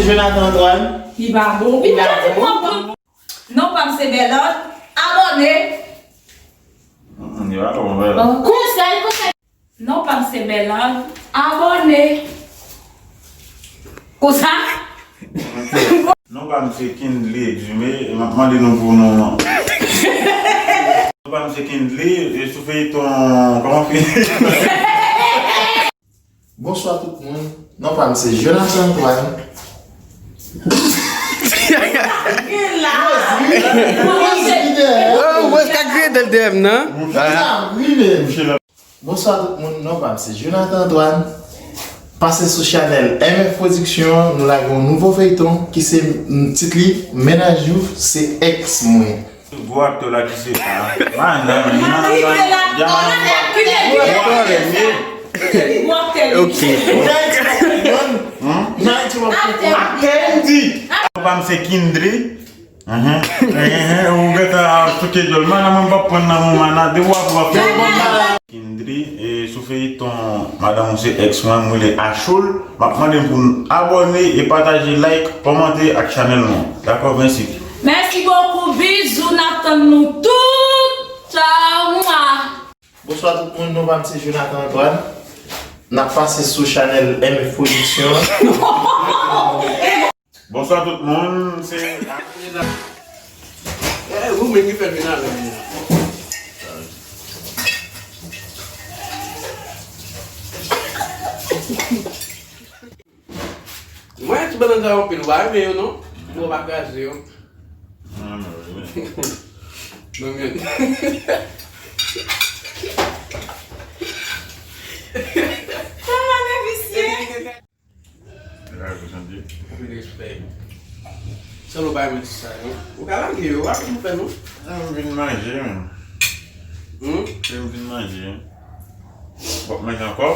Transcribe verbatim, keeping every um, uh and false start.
Jonathan Antoine. Li pa bon. Li pa bon. Non pa m se Bèlòd. Abòne. Mm, li pa bon, Bèlòd. Konsèy, konsèy. Non pa m se Bèlòd. Abòne. Konsa. Non pa m se Kindly Exumé, e m ap mande nou pou nou. Non pa m se Kindly, e sou feyton, kòman feyton? Bonswa tout moun. Non pa m se Jonathan Antoine. Gen la. Gen la. Oh, mwen ka grede l D M nan. Gen la, wi, men. Bonswa tout moun, non pa m se Jonathan Antoine. Pase sou chanèl M F Production, nou lage yon nouvo feyton ki se, mm, tit li Mennaj ou se ex mwen. Gwo aktè la ki se sa. Manan, manan, manan. Ok. Aktè m di. Papa m se Kindly. Ou gentan souke dyòl. Manan, mwen p ap pran nan men w, manan. De w ap w ap fè. Kindly, e sou feyton madanm ou se ex mwen, m rele Achoul. M ap mande n pou n abòne e pataje, like, kòmante ak chanèl nou an. Dakò, mèsi. Mèsi bokou, bizou, n ap tann nou tout. Tchaw, mwa. Bonswa tout moun, non pa m se Jonathan Antoine. N ap pase sou chanèl M F Production. Bonswa tout moun, se. Eh, ou menm ki fè vin avè m nan. Mwen ti bannan sa yo anpil, ou pa renmen yo non? Ou pa kraze yo. Mwen menm. Kòman men visye? Anpil respè. Sèl ou pa renmen ti sa yo. Ou ka lage yo, ou pa konn fè non. Mwen vin manje, men. Hmm? Mwen vin manje. W ap manje ankò?